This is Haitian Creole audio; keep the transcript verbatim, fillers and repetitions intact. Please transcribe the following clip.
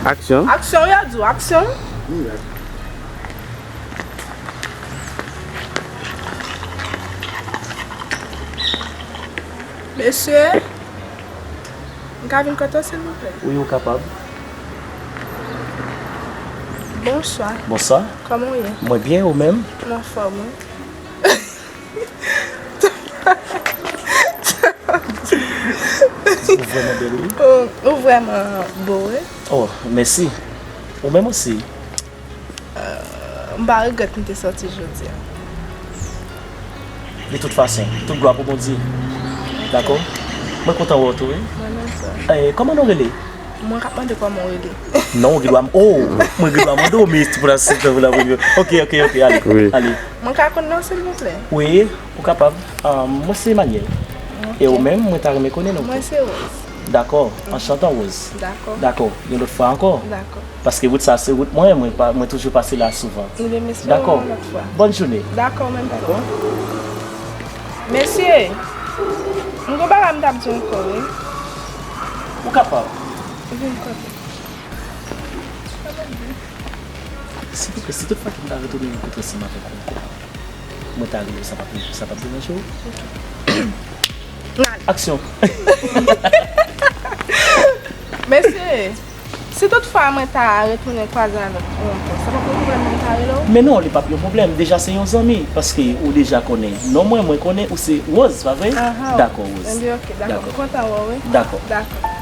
Aksyon. Aksyon, yo di w, aksyon. Mesye, m ka vin kote w, silvouplè? Wi, ou kapab. Bonswa. Bonswa. Kòman w ye? Mwen byen, ou menm? M anfòm, wi. Ou vrèman bèl, wi. Ou, ou vrèman bo, wi. Oh, mèsi. Ou menm osi. M pa regrèt m te sòti jodi a. De tout fason, tout glwa pou Bondye. Dakò? Mwen kontan wè w tou, wi. Mwen menm tou. Eh, kòman nou rele? Mwen k ap mande kòman w rele. Non, ou gen dwa m-, oh, mwen gen dwa mande w, men se pou la, se pou la premye. Ok, ok, ok, ale, ale. Mwen ka konn non, silvouplè? Wi, ou kapab. Ah, mwen se Emmanuel. E ou menm, mwen ta renmen konnen non. Mwen se Rose. Dakò, anchantan, Rose. Dakò. Dakò, yon lòt fwa ankò. Dakò. Paske wout sa se wout mwen, mwen pa, mwen toujou pase la souvan. Ebyen, m espere yon lòt fwa. Dakò. Bòn jounen. Dakò, menm tou. Mesye, m gon bagay m t ap di w ankò, wi. Ou kapab. Vin kote. Silvouplè, si tout fwa ke m ta retounen rankontre ansanm avèk ou ankò, mwen ta rele w, sa p ap, sa p ap deranje w? Aksyon. Mesye, si tout fwa mwen ta retounen kwaze avèk ou ankò, sa p ap yon pwoblèm pou m ta rele w? Men non, li p ap yon pwoblèm. Deja se yon zanmi, paske ou deja konnen non mwen, mwen konnen ou se Rose, pa vre? Aha. Dakò, Rose. Ebyen, ok, dakò. Dakò. M kontan wè w, wi. Dakò. Dakò.